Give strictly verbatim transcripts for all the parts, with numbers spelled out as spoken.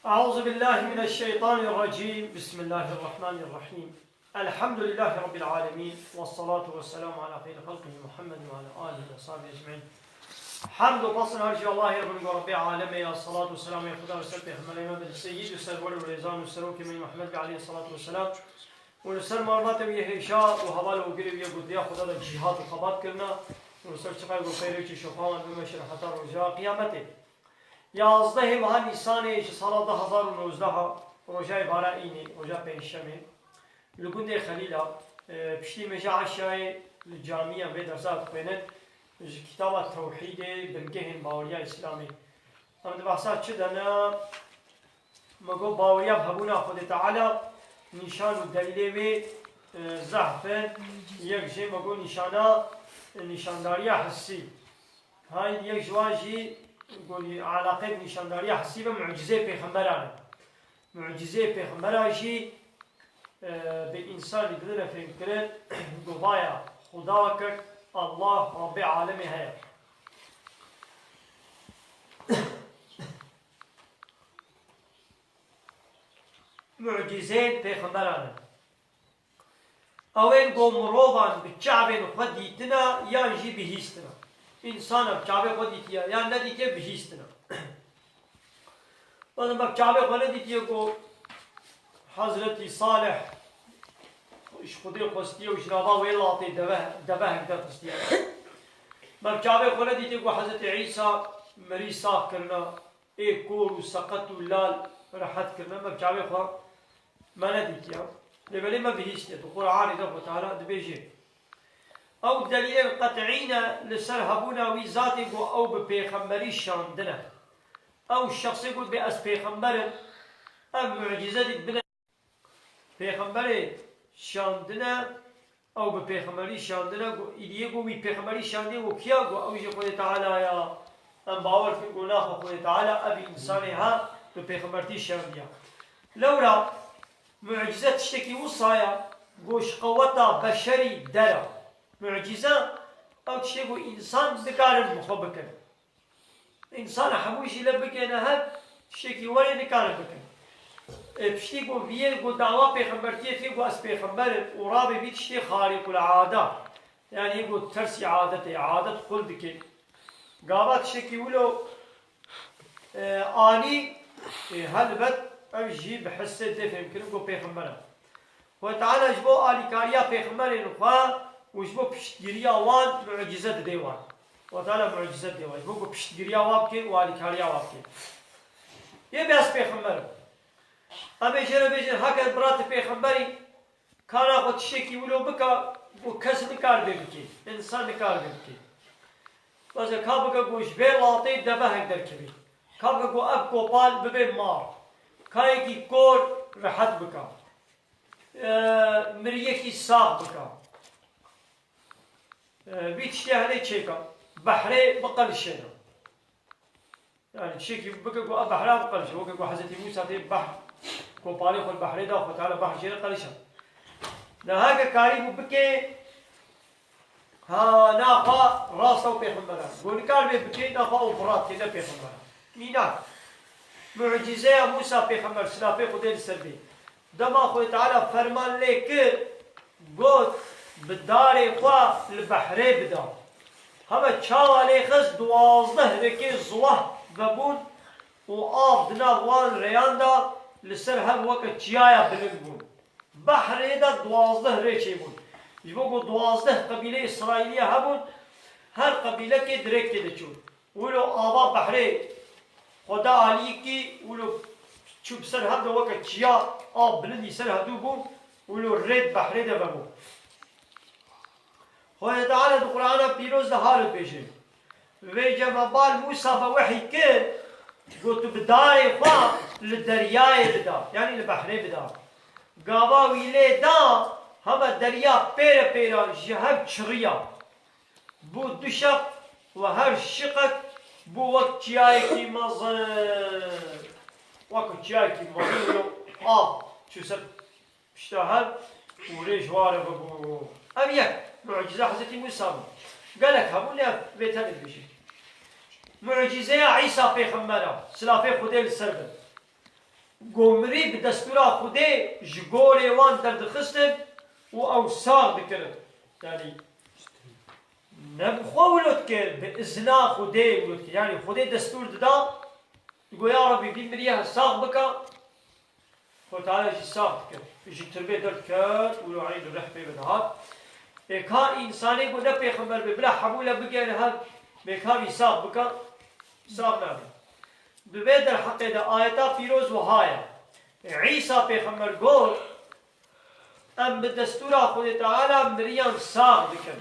أعوذ بالله من الشيطان الرجيم. بسم الله الرحمن الرحيم. الحمد لله رب العالمين. والصلاة والسلام على خير خلقه محمد وعلى آله وصحبه أجمعين. Hamd û pes her jî Allahê ye, bin go Rebbê alemê ya, salat û selamê Xuda li ser pêxemberê me bin, seyîd û serwer û rêzan û serokê me Muhammed be aleyhissalatu vesselam. û li ser malbata wî hêşa û heval û girê wî ye ku di riya Xweda de cîhad û xebat kirina û li ser çiqay ku pey rêçê şofa wan bimeşin heta roja qiyametê. Yazdehê meha Nîsanê ji sala du hezar û nozdeh, rojayê bara înê, roja pêncşemê, li gundê Xelîla, e, piştî me ji eşayê li camiya vê dersa dixwênin, ji kitaba Tewhîdê, bingehên baweriya Îslamê. Em di behsa çi de ne? Me got, baweriya bi hebûna Xwedê Teala nîşan û delîlê wê, e, zehf in. Yek jê me got nîşana, e, nîşandariya hissî. Hay yek ji wan jî got, elaqê bi nîşandariya hissî ve mucizê pêxemberan e. Mucizê pêxembera jî, e, bi însanî didine fêmkirin, govaya Xuda kek Allah Rabbê alemê heye. Mucîzeyên pêxemberan in. Ew ên ku mirovan bi çavên xwe dîtina yan jî bihîstina. Însan bi çavê xwe dîtiye yan nedîtiye, bihîstina. Bazen me bi çavê xwe nedîtiye ku Hezretî Salih ji Xwedê xwestiye û ji nava wê latê deve, devehek derxistiye. Me bi çavê xwe nedîtiye ku Hezretî Îsa mirî sax kirina. Ê kor û seqet û lal rehet kirine, me bi çavê xwe me nedîtiye. Lê belê me bihîstiye. Di Quranê de Xwe Teala dibêje, ew delîlên qet'î ne li ser hebûna wî zatê ku ew bi pêxemberî şandine. Ew şexsê got bê ez pêxember im, ev mucîze dît bine. Pêxemberê şandine, ew bi pêxemberî şandine, got, îdiyê got wî pêxemberî şandiye, got, kiya? Got, ew jî Xwedê Teala ya. Em bawer dikin, got, naxwe Xwedê Teala ev însanê ha bi pêxembertî şandiya. Lewra mucîze tiştekî wisa ya, got, ji qeweta beşerî der a. Mucîze ew tiştê got însan nikarin bi xwe bikin. Însan hemû jî li bikêne hev, tiştekî werê nikarin bikin. Ê, piştî ku viyê ku dawa pêxembertiyê tê ku ez pêxember im û rabê vî tiştê xarîqul'ada, yanî ku tersî adetê, adet qul dike. Gava tiştekî wilo, e, anî, e, helbet ev jî bi hissê tê fêmkirin ku pêxember e. Xwedê Teala ji bo alîkariya pêxemberên xwe û ji bo piştgiriya wan mucîze didê wan. Xwedê Teala mucîze didê wan. Ji bo ku piştgiriya wan bikê û alîkariya wan bikê. Yê bê ez pêxember im. Em ê jê re bêjin, heke bira tu pêxember î, kana xwe tiştekî wilo bika, û kes nikar vê bikê. Însan nikar vê bikê. Bazen ka bike ku ji vê latê devehek derkevê. Ka bike ku ev kopal bibe mar. Ka yekî kor rehet bika. E, miriyekî sax bika. E, vî tiştê henê çêka. Behrê biqelişêne. Yani tiştekî bike ku ev behra biqelişe. Weke ku Hezretî Mûsa tê behr, kopalê xwe li behrê da, Xwedê Teala behr jê re qelişand. Niha heke karî bû bike, ha, naxwe rast ew pêxember e. Ku nikar vê bike, naxwe ew bira dike, ne pêxember e. Mînak. Mucîzeya Mûsa pêxember, silafê Xwedê li ser bê. Dema Xwedê Teala ferman lê kir, got, bi darê xwe li behrê bida. Hema çawa lê xist, duwazdeh rêkê ziwah vebûn û av di nav wan rêyan de li ser hev weke çiyaya bilind bûn. Behrê de duwazdeh rê çêbûn. Ji bo ku duwazdeh qebîleyê Îsraîliya hebûn, her qebîlekê di rêkê de çûn. Wilo ava behrê xwe da aliyekî, wilo çû bi ser hev de weke çiya av bilindî ser hevdû bû, wilo rê di behrê de vebû. Xwedê Teala di Qur'ana pîroz de hale dibêje, Vê cem me bal Mûsa ve wehî kir, got, tu bi darê xwe li deryayê bida, yanî li behrê bida. Gava wî lê da, hema derya pêre pêra ji hev çiriya. Bû du şeq û her şiqek bû wek çiyayekî mezin. Wek çiyayekî mezin û av çû ser pişta hev û rê ji wan re bibû. Ev yek mucîza Hezretî Mûsa bû. Gelek hebû lê ev vê tenê dibêje. Mucîzeya Îsa pêxember e, silafê Xwedê li ser be. Go mirî bi destûra Xwedê ji gorê wan derdixistin û ew sax dikirin. Yanî ne bi xwe wilo dikir, bi izna Xwedê wilo dikir. Yanî Xwedê destûr dida, digo, ya Rebî, vî miriya sax bike, Xwe Teala jî sax dikir. Ji tirbê derdiket û eyn rih pê ve dihat. Ê ka însanê ku ne pêxember be, bila hebûle bigere hev, bê ka vî sax bike, sax nabe. Di vê derheqê de ayeta pîroz wiha ye. Îsa pêxember got, em bi destûra Xwedê Teala miriyan sax dikin.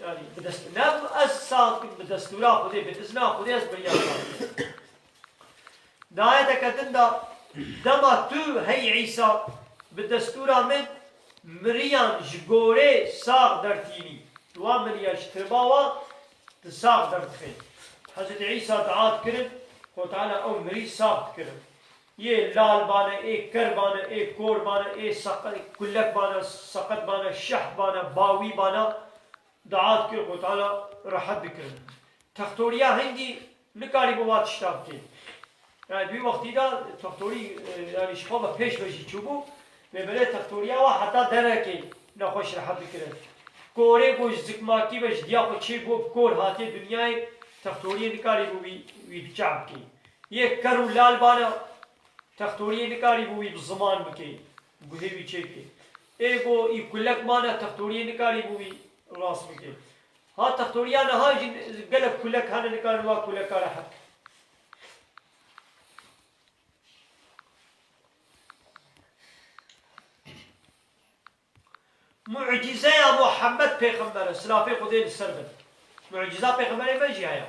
Yanî bi dest-, ne ez sax dikim, bi destûra Xwedê, bi izna Xwedê ez miriyan sax dikim. Di ayeteke din de, dema tu hey Îsa bi destûra min miriyan ji gorê sax dertînî. Tu wa miriya ji tirba wa tu sax derdixî. Hezretî Îsa dua dikirin, Xwe Teala ew mirî sax dikirin. Yê lal bane, ê ker bane, ê kor bane, ê seqe-, kulek bane, seqet bane, şeh bane, bawî bane, dua dikir, Xwe Teala rehet dikirin. Textoriya hingî nikarîbû wa tişta bikê. Yani di wî wextî de textorî, e, yani ji xwe ve pêş ve jî çûbû. Lê belê textoriya wa heta derekê nexweş rehet dikirin. Korê ku ji zikmakî ve ji diya xwe çê bû, bi kor hatiye dinyayê, textoriyê nikarîbû wî, wî bi çav bikê. Yê ker û lal bane, textoriyê nikarîbû wî bi ziman bikê, guhê wî çêkê. Ê ku î kulek mane, textoriyê nikarîbû wî rast bikê. Ha textoriya niha jî gelek kulek hene, nikarin wa kuleka rehet. Mucîzeya Muhammed Pêxember e, silafê Xwedê li ser bin. Mucîza Pêxemberê me jî heye.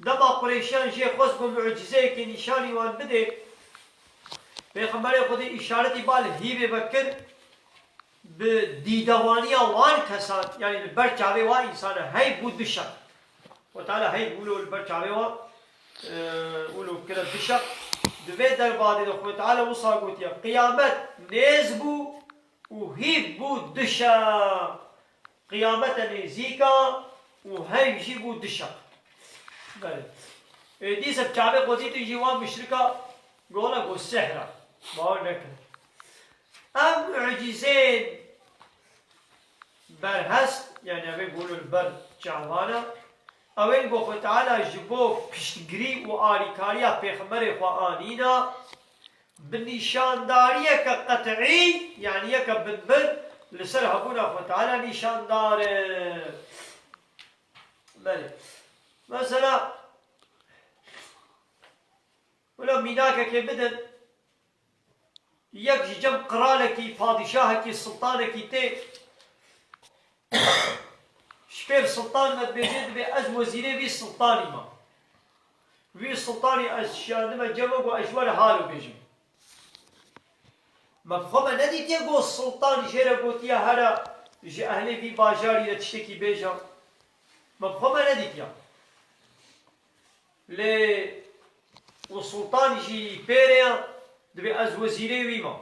Dema Qureyşiyan jê xwest ku mucîzeyekê nîşanî wan bidê, Pêxemberê Xwedê îşaretî ba li hîvê ve kir, bi dîdewaniya wan kesan, yanî li ber çavê wan însana hey bû du şeq. Xwe Teala hey wilo li ber çavê wan, e, wilo kire du şeq. Di vê derbadê de Xwe Teala wisa gotiye, qiyamet nêz bû û hîv bû du şeq. Qiyamet e nêzîk a û hey jî bû du şeq. Belê. Ê dîsa çavê xwe dîtin jî wan muşrika gola go sihra. Bawer nekin. Ev mucîzeyên berhest, yani evê golo li ber çavan e, ew ên ku Xwe Teala ji bo piştgirî û alîkariya Pêxemberê xwe anîna, bi nîşandariyeke qet'î, yani yeke bin bin, li ser hebûna Xwe Teala nîşandar e. Belê. Mesela, wila mînakekê bidin, yek ji cem qiralekî, padîşahekî, sultanekî tê, ji pêr sultan me dibêje, dibê ez wezîrê vî sultanî me. Vî sultanî ez şiyandime cem we, got ez ji we re halo bêjim. Me bi xwe me nedîtiye got sultan jê re gotiye here ji ehlê vî bajarî re tiştekî bêje. Me bi xwe me nedîtiye. Lê û sultan jî pêrê ye, dibê ez wezîrê wî me.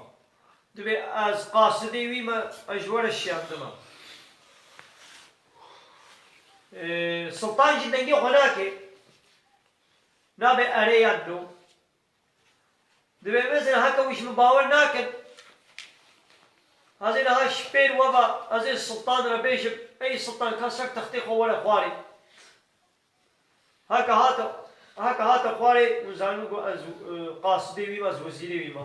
Dibê ez qasidê wî me, ez ji we re şiyandime. Ê, sultan jî dengê xwe nake. Nabe erê yan no. Dibê mesela heke wî ji min bawer nakin. Ez ê niha ji pêr we ve, ez ê sultan re bêjim, ey sultan, ka ser textê xwe were xwarê. Heke hate, heke hate xwarê, hûn zanîn ku ez, e, qasidê wî me, ez wezîrê wî me.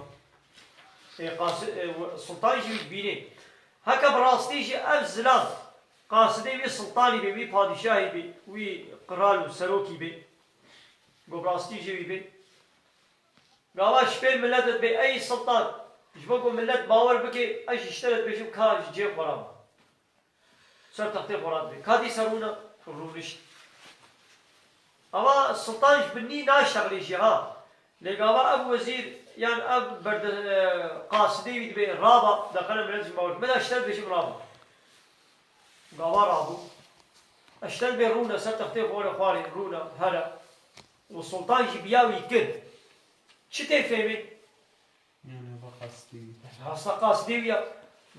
Ê, qasi-, e, we-, sultan jî wî dibînê. Heke bi rastî jî ev zilam qasidê wî sultanî bê, wî padîşahî bê, wî qral û serokî bê. Ku bi rastî jî wî bê. Gava ji pêr milet dibê, ey sultan, ji bo ku milet bawer bike, ez ji te re dibêjim, ka ji cihê xwe re be. Ser textê xwe re dibê. Ka dîsa rûne, rûnişt. Ava sultan ji binî naştexlê jî ha. Lê gava ev wezîr, yan ev berde-, e, qasidê wî dibê, raba, deqene milet ji bawer. Me de ji te re dibêjim raba. Gava rabû. Eştel bê rûne ser textê xwe re xwarê rûne here. Û sultan jî biya wî kir. Çi tê fêmê? Yani va qasdê wî. Hasa qasdê wî ya.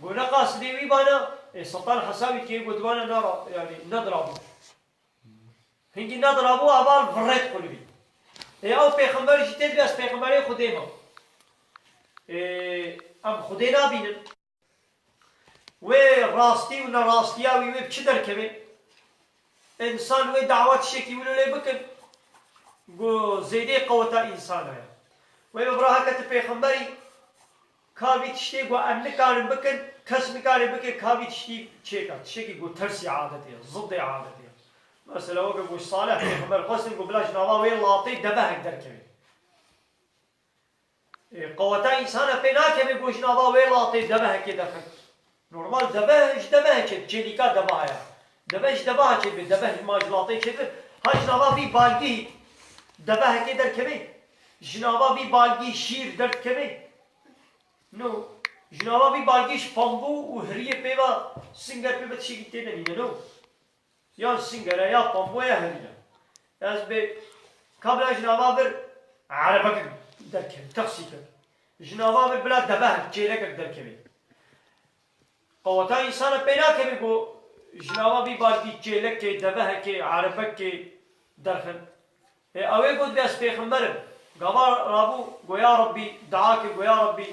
Go ne qasdê wî bana, e, sultan hesabî kê go dibana nara, yani nedirabû. Hingî nedirabû heval virêt qulibî. Ê ew pêxember jî tê dibê ez pêxemberê Xwedê me. Ê, em Xwedê nabînin. Wê rastî û nerastiya wî wê bi çi derkeve? Însan wê dawa tiştekî wilo lê bikin. Go zêdê qeweta însana ye. Wê bi bira heke tu pêxemberî, ka vî tiştê ku em nikarin bikin, kes nikare bike, ka vî tiştî çêka. Tiştekî ku tersî adetê ye, zidê adetê ye. Mesela weke ku Salih pêxember xwestin ku bila ji nava wê latê devehek derkeve. Ê, qeweta însana pê nakeve ku ji nava wê latê devehekê derxin. Normal deveh ji devehê çê, çêlîka deveha ya. Deveh ji deveha çêdibe, deveh ji ma ji latê çêdibe. Ha ji nava vî balgî devehekê derkeve, ji nava vî balgî şîr derdikeve. No. Ji nava vî balgî ji pambû û hiriyê pê ve, singer pê ve tiştekî tê de nîne, no. Ya singer e, ya pambû e, ya hirî ye. Ez bê kabla ji nava vir erebekek derkeve, teqsîkek. Ji nava vir bila devehek, çêlekek derkeve. Qeweta însana pê nakeve ku ji nava vî balgî çêlekê, devehekê, erebekê derxin. Ê, ew ê got, "Ez pêxember im." Gava rabû, go, "Ya Rabbî", dua kir, go, "Ya Rabbî,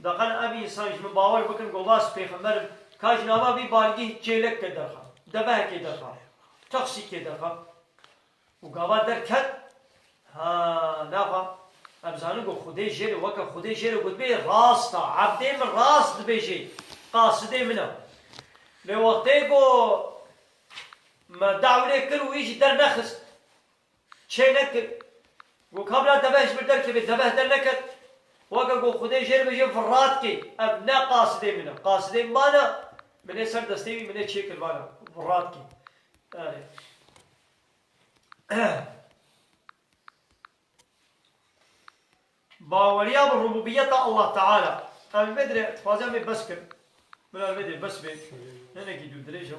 de qen ev însan ji min bawer bikin, go, ez pêxember im." Ka ji nava vî balgî çêlekê derxa, devehekê derxa, teqsîkê derxa. Û gava derket, ha, naxa, em zanin ku Xwedê jê re, weke Xwedê jê re gotibê, rast a, ebdê min rast dibêjê, qasidê min e. Lê wextê ku me dawlê kir û wî jî dernexist, çê nekir. Got, "Ka bila deveh ji vir derkeve", deveh derneket. Weke ku Xwedê jê re bêje, "Virat kê, ev ne qasidê min e. Qasidê min vana, min ê ser destê wî, min ê çêkir vana. Virat kê." Erê. Baweriya bi rububiyeta Allah Teala. Em vê dire, dixwazim em ê bes kim. Bila vê dire bes bê. Hinekî dû dirêj e.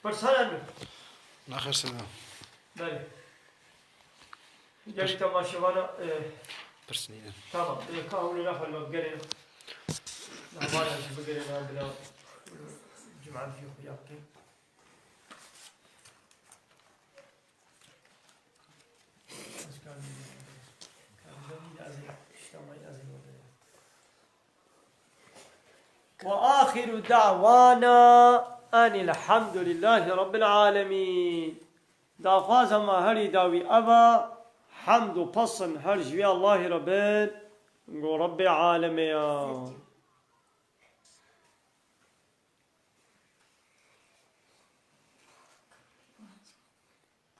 Pirs hene mi? Naxir sena. Belê. Gelî temaşevana, e, Pirs nîne. Tamam. E, ka hûn naxwe li me bigerê. Navaya jî bigerê, na bila, e, cemaetî xwe ya bikin. وآخر دعوانا أن الحمد لله رب العالمين. Daxwaza me herî dawî ev e, hemd û pesin her ji wî Allahî re bin, ku Rebbê alemê ye.